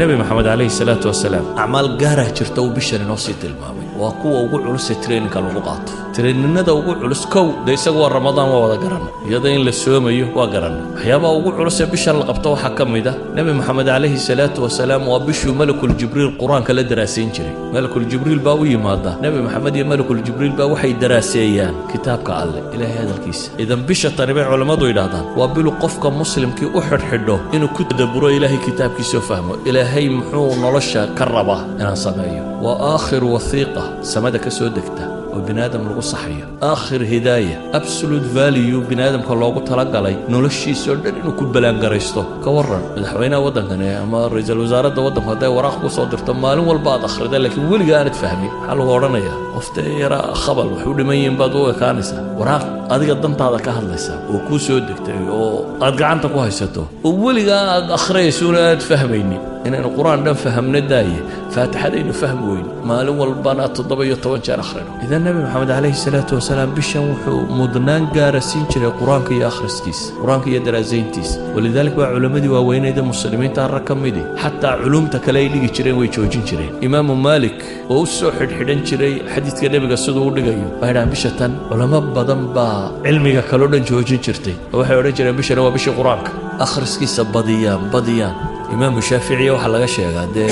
Nebi Maxamed calayhi salaatu wasalaam acmaal gaaraa jirta uu bishan inoo sii tilmaamay. Waa kuwa ugu culus ee training-ka lagu qaato, training-nada ugu culus. Kow, dee isagu waa Ramadaan, waa wada garanna, iyada in la soomayo waa garanna. Waxyaabaha ugu culus ee bishan la qabto waxaa ka mid ah, Nebi Maxamed calayhi salaatu wasalaam waa bishuu Malakul Jibriil Qur-aanka la daraasayn jiray. Malakul Jibriil baa u yimaada Nebi Maxamed, iyo Malakul Jibriil baa waxay daraaseeyaan kitaabka Alle, Ilaahay hadalkiisa. Idan bisha tani bay culammadu yidhaahdaan waa bilu qofka muslimkii u xidhxidho inuu ku tadaburo Ilaahay kitaabkiisoo fahmo Ilaahay muxuu nolosha ka rabaa inaan sameeyo. Waa aakhir wasiiqa samada ka soo degta oo bini aadam lagu saxayo, aakhir hidaaya, absolute value bini aadamka loogu talagalay noloshiisoo dhan inuu ku balaangaraysto. Ka warran madaxweynaha waddankani ama ra-iisul wasaaradda waddanku hadday waraaq ku soo dirto, maalin walba aad akhrida, laakiin weliga aanad fahmin? Maxaa lagu odhanayaa? Qoftee yaraa khabal wax u dhiman yihiin baad u ekaanaysaa. Waraaq adiga dantaada ka hadlaysa oo kuu soo degtay oo aad gacanta ku haysato oo weligaa aad akhriyaysuuna aad fahmaynin. Inaynu Qur-aan dhan fahamno daaye, Faatixadaynu fahmi weyn, maalin walbana 17 jeer akhrino. Idan Nebi Maxamed calayhi salaatu wasalaam bishan wuxuu mudnaan gaara siin jiray Qur-aanka iyo akhriskiisa, Qur-aanka iyo daraasayntiisa. Walidalik baa culammadii waaweynayda muslimiinta rag ka midi xataa culumta kale ay dhigi jireen way joojin jireen. Imaamu Maalik oo u soo xidhxidhan jiray xadiidka nebiga siduu u dhigayo, waxay dhahaan bisha tan culamo badan baa cilmiga kaleo dhan joojin jirtay oo waxay odhan jireen bishana waa bishii Qur-aanka, akhriskiisa badiyaan badiyaan. Imaamu Shaaficiya waxaa laga sheegaa, dee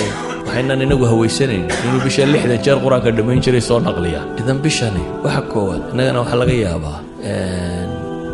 waxaynan inagu hawaysanayn, inuu bisha 60 jeer Qur-aanka dhammayn jiray soo naqliya. Idan bishani waxa koowaad, innagana waxaa laga yaabaa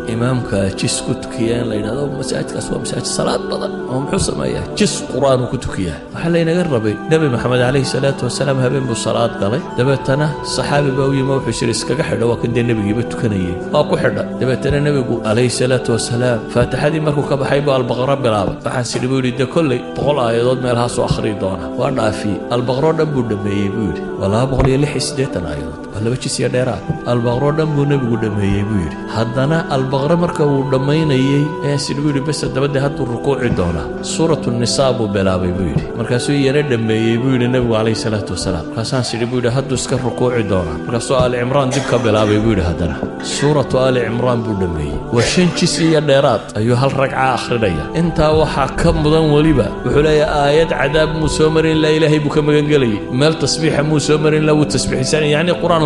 imaamka jis ku tukiya in la yidhahdo masaajidkaas waa masaajid salaad badan oo muxuu sameeyaa? Jis Qur-aan uu ku tukiyaa. Waxaa laynaga rabay, Nebi Maxamed calayhi salaatu wasalaam habeen buu salaad galay. Dabeetana saxaabi baa u yimi, wuxuu yidhi iskaga xidho, waa kan dee nebigiiba tukanayay, waa ku xidha. Dabeetana nebigu calayhi salaatu wasalaam Faatixadii markuu ka baxay buu Albaqro bilaabay. Waxaan sidhi, buu yidhi, dee kolley 100 aayadood meelahaasuu akhriyi doona. Waa dhaafiyey, Albaqro dhan buu dhameeyey, buu yidhi. Waa 286 aayadood, waa 2 jis iyo dheeraad. Albaqro dhan buu nebigu dhameeyey, buu yidhi. Haddana Albaqro marka uu dhammaynayey ayaan sidhi, buu yidhi, bes dabadee hadduu rukuuci doonaa, Suuratu Nisaa buu bilaabay, buu yidhi. Markaasuu iyana dhameeyey, buu yidhi, nebigu calayhi salaatu wasalaam. Markaasaan sidhi, buu yidhi, hadduu iska rukuuci doonaa. Markaasuu Aali Cimraan dib ka bilaabay, buu yidhi. Haddana Suuratu Aali Cimraan buu dhameeyey. Waa 5 jis iyo dheeraad ayuu hal ragca akhrinaya. Intaa waxaa ka mudan weliba, wuxuu leeyahay, aayad cadaab muu soo marin ilaa Ilaahay buu ka magangelayay, meel tasbiixa muu soo marin ilaa wuu tasbiixsanay. Yacni Qur-aan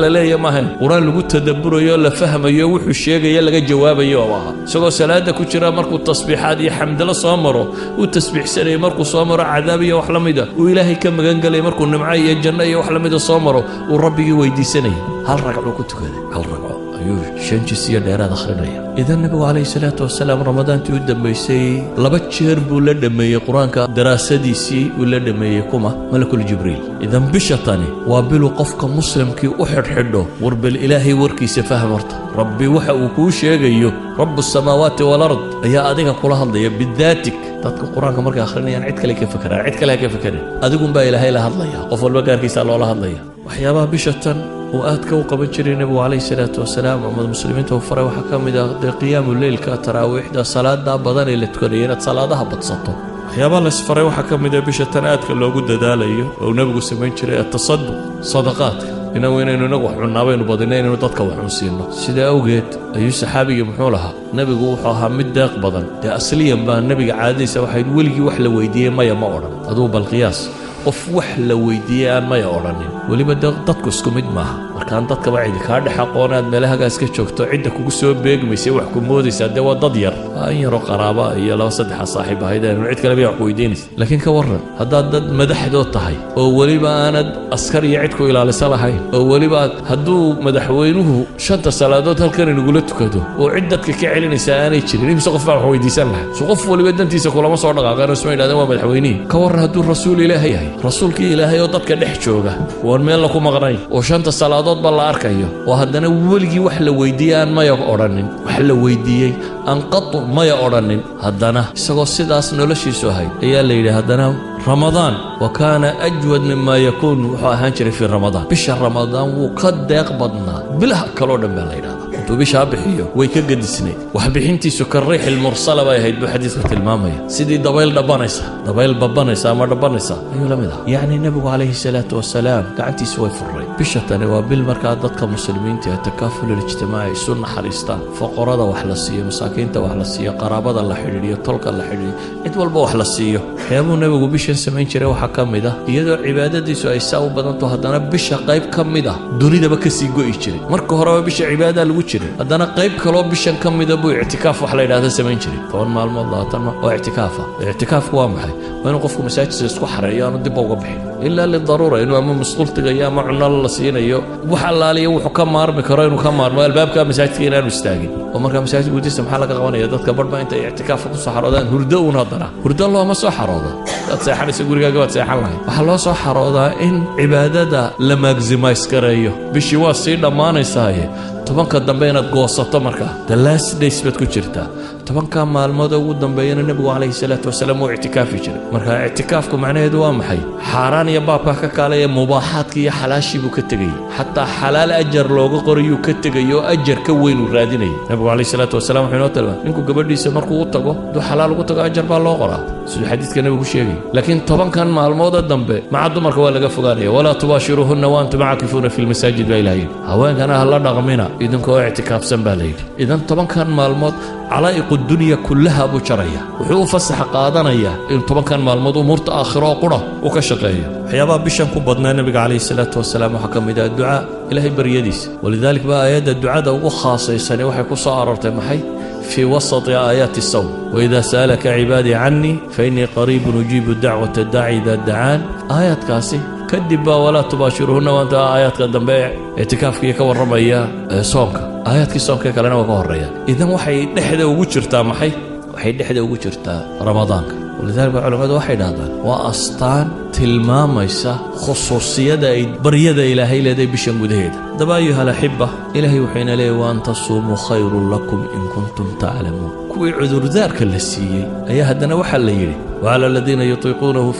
la leeya maahayn, Qur-aan lagu tadabburayo, la fahmayo, wuxuu sheegaya laga jawaabayo oo ahaa. Isagoo salaada ku jira markuu tasbiixaad iyo xamdalo soo maro uu tasbiixsanayay, markuu soo maro cadaab iyo wax la mida uu Ilaahay ka magangelay, markuu nimco iyo janno iyo wax la mida soo maro uu Rabbigii weydiisanayay. Hal ragcuu ku tukaday, hal ragco ayuu 5 jis iyo dheeraad akhrinaya. Idan nebigu calayhi salaatu wasalaam Ramadaantii u dambaysay 2 jeer buu la dhammeeyey Qur-aanka daraasadiisii, uu la dhammeeyey kuma Malakul Jibriil. Idan bisha tani waa biluu qofka muslimkii u xidhxidho war bal Ilaahay warkiisa fahm horta. Rabbi waxa uu kuu sheegayo, Rabu samaawaati walard ayaa adiga kula hadlaya bidaatik. Dadka Qur-aanka markay akhrinayaan cid kale ka fekeraan, cid kale ha ka fekerin, adigunbaa Ilaahay la hadlaya, qof walba gaarkiisaa loola hadlaya. Waxyaabaha bisha tan uu aadka u qaban jiray nebigu calayhi salaatu wasalaam ama muslimiinta uu faray waxaa ka mid ah dee qiyaamu leylka, taraawiixda, salaada badan ee la tukanaya, inaad salaadaha badsato. Waxyaabaha la isfaray waxaa ka mid ah bisha tan aadka loogu dadaalayo oo uu nebigu samayn jiray atasaduq, sadaqaadka. Inagu inaynu inagu wax cunnaa baynu badinay, inaynu dadka wax cunsiinno. Sidaa awgeed ayuu saxaabigii muxuu lahaa? Nebigu wuxuu ahaa mid deeq badan. Dee asliyan baa nebiga caadadiisa waxayd weligii wax la weydiiyey maya ma odhan. Aduu bal qiyaas qof wax la weydiiyey aan maya odhanin. Weliba de dadku isku mid maaha. Markaan dadkaba cidi kaa dhex aqoon, aad meelahagaas ka joogto, cidda kugu soo beegmaysa wax ku moodaysaa dee waa dad yar, waa in yaroo qaraaba iyo laba saddexa saaxiib ahayd, aanu cid kale wax ku weydiinaysa. Laakiin ka warran haddaad dad madaxdood tahay oo weliba aanad askar iyo cid ku ilaalisa lahayn, oo weliba aad hadduu madaxweynuhu shanta salaadood halkan inagula tukado oo cid dadka ka celinaysa aanay jirin, imse qof baa wax weydiisan lahaa? So qof waliba dantiisa kulama soo dhaqaaqeen oo isma yidhahdeen waa madaxweynihii? Ka warran hadduu rasuul Ilaahay yahay, rasuulkii Ilaahay oo dadka dhex jooga, waan meelna ku maqnayn, oo shanta salaadoodba la arkayo, oo haddana weligii wax la weydiiyey aan maya odhanin, wax la weydiiyey aan qatu maya odhanin, haddana isagoo sidaas noloshiisu ahayd ayaa la yidhi haddana Ramadaan wa kaana ajwad mima yakuun, wuxuu ahaan jiray fii Ramadaan, bisha Ramadaan wuu ka deeq badnaa bilaha kaloo dhan baa la yidhahdaa. Intuu bishaa bixiyo way ka gedisnayd. Waxbixintiisu كالريح المرسلة bay ahayd buu xadiidku tilmaamaya. Sidii dabayl dhabanaysa, dabayl babanaysa ama dhabanaysa ayuu la mid ah. Yacni nebigu calayhi salaatu wasalaam gacantiisu way furray. Bisha tani waa bil markaa dadka muslimiinta ee تكافل الاجتماعي isu naxariistaan, foqorada wax la siiyo, masaakiinta wax la siiyo, qaraabada la xidhiidhiyo, tolka la xidhiidhiyo, cid walba wax la siiyo. Waxyaabuu nebigu bishan samayn jiray waxaa ka mid ah, iyadoo cibaadadiisu ay saa u badanto, haddana bisha qayb ka mid ah dunidaba kasii go'i jiray. Marka horeba bisha cibaadadaa lagu jiray, haddana qayb kaloo bishan ka mida buu ictikaaf wax la yidhahda samayn jiray, 10 maalmood, 20 maal oo ictikaafa. Ictikaafku waa maxay? Waa inuu qofku masaajidka isku xareeyo, aanu dibba uga bixin ilaa للضرورة, inuu ama musqul tegayo ama cuno la siinayo, wax allaaliya wuxuu ka maarmi karo inuu ka maarmo, albaabka masaajidka inaanu istaagin. Oo markaa masaajid gudihiisa maxaa laga qabanaya? Dadka barhba intay ictikaafka ku soo xaroodaan hurdo uun. Haddana hurdo looma soo xaroodo. Hadaad seexanaysa gurigaaga waad seexan lahayd. Waxaa loo soo xaroodaa in cibaadada la maximize gareeyo. Bishii waa sii dhammaanaysaaye, 10-ka dambe inaad goosato. Markaa the last days baad ku jirtaa. 10-ka maalmood ugu dambeeyana nebigu calayhi salaatu wasalaam wuu ictikaafi jiray. Marka ictikaafku macnaheedu waa maxay? Xaaraan iyo baabka ka kaalaya, mubaaxaadka iyo xalaashii buu ka tegayey. Xataa xalaal ajar looga qorayuu ka tegay oo ajar ka weyn uu raadinayay. Nebigu calayhi salaatu wasalaam wuxuu inoo tilmaamay, ninku gabadhiisa markuu u tago, hadduu xalaal ugu tago, ajar baa loo qoraa, siduu xadiidka nebigu sheegay. Laakiin 10-kan maalmooda dambe maca dumarka waa laga fogaanaya. ولا تباشروهن وأنتم عاكفون في المساجد baa ilaha yidhi. Haweenkana ha la dhaqmina idinkoo ictikaafsan baa la yidhi. Idan 10-kan maalmood علائق الدنيا كلها buu jaraya. Wuxuu u fasax qaadanayaa in 10-kan maalmood umuurta aakhiro oo qura uu ka shaqeeyo. Waxyaabaha bishan ku badnaa nebiga calayhi salaatu wasalaam waxaa ka mid ah ducaa, ilaahay baryadiisa. ولذلك baa aayadda ducada ugu khaasaysani waxay ku soo aroortay maxay? في وسط آيات الصوم. وإذا سألك عبادي عني فإني قريب أجيب دعوة الداع إذا دعان. Aayaadkaasi kadib baa ولا تباشروهن وأنت aayaadka dambe ictikaafkiiyo ka warramaya soonka, aayaadkii soonka kalena waa ka horreeyaan. Idan waxay dhexda ugu jirtaa maxay? Waxay dhexda ugu jirtaa ramadaanka. ولذلك ba culamadu waxay dhahdaan waa astaan tilmaamaysa khusuusiyada ay baryada ilaahay leedahay bishan gudaheeda. Haddaba أيها الأحبة, ilaahay wuxuu ina leeyahy: وأن تصوموا خير لكم إن كنتم تعلمون. Kuwii cudurdaarka la siiyey ayaa haddana waxaa la yidhi: وعلى الذين يطيقونه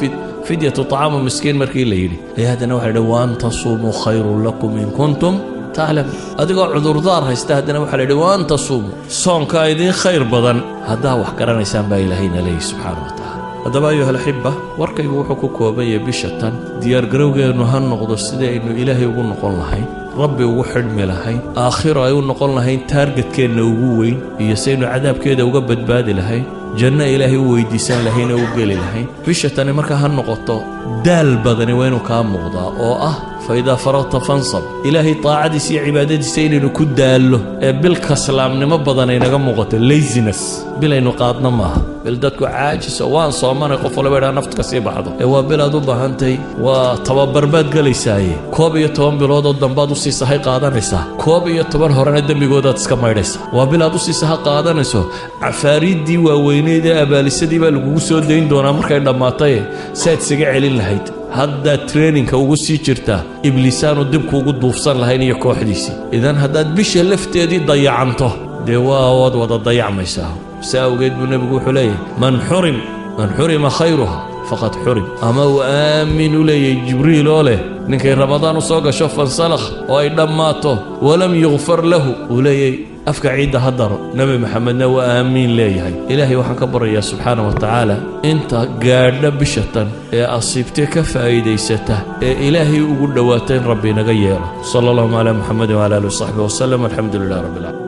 فدية طعام مسكين. Markii la yidhi ayaa haddana waxa la yidhi: وأن تصوموا خير لكم إن كنتم تعلمون. Adigoo cudurdaar haysta haddana waxaa la yidhi: وأن تصوموا, soonkaa idiin khayr badan haddaa wax garanaysaan baa ilaahayna leeyahy subxaana wa tacaala. Haddaba أيها الأحبة, warkaygu wuxuu ku kooban yahay bisha tan diyaargarowgeennu ha noqdo sidii aynu ilaahay ugu noqon lahayn, rabbi ugu xidhmi lahayn, aakhiro ay u noqon lahayn targetkeenna ugu weyn, iyo saynu cadaabkeeda uga badbaadi lahayn, janno ilaahay u weydiisan lahayn oo u geli lahayn. Bisha tani markaa ha noqoto daal badani waa inuu kaa muuqdaa oo ah فإذا فرغت فانصب. Ilaahay taacadiisa iyo cibaadadiisa inaynu ku daallo ee bil kaslaamnimo badan aynaga muuqato, laziness bilaynu qaadno maaha. Bil dadku caajisa, waan soomanay, qof waliba idhaa naftu ka sii baxdo, ee waa bil aad u baahantay. Waa tababar baad gelaysaaye, 11 biloodoo dambaad usii sahay qaadanaysaa, 11 horena dembigoodaad iska maydhaysaa. Waa bil aad usii saha qaadanayso. Cafaariiddii waaweyneyd ee abaalisadii baa lagugu soo dayn doonaa markay dhammaataye, saad isaga celin lahayd haddaad trainingka ugu sii jirtaa, ibliisaanu dibkuugu duufsan lahayn iyo kooxdiisii. Idan haddaad bisha lafteedii dayacanto, dee waa waad wada dayacmaysaa. Si awgeed buu nebigu wuxuu leeyahay: من حرم من حرم خيرها فقد حرم. Ama uu aamin u leeyahay Jibriil oo leh ninkay Ramadaan u soo gasho فانسلخ oo ay dhammaato ولم يغفر له, uu leeyahay afka ciidda ha daro. Nebi Maxamedna waa aamiin leeyahay. Ilaahay waxaan ka baryayaa subxaana wa tacaala inta gaadha bisha tan ee asiibtee ka faa'iidaysata ee ilaahay ugu dhowaata in rabbi inaga yeelo. صلى الله على محمد وعلى آله وصحبه وسلم. الحمد لله رب العالمين.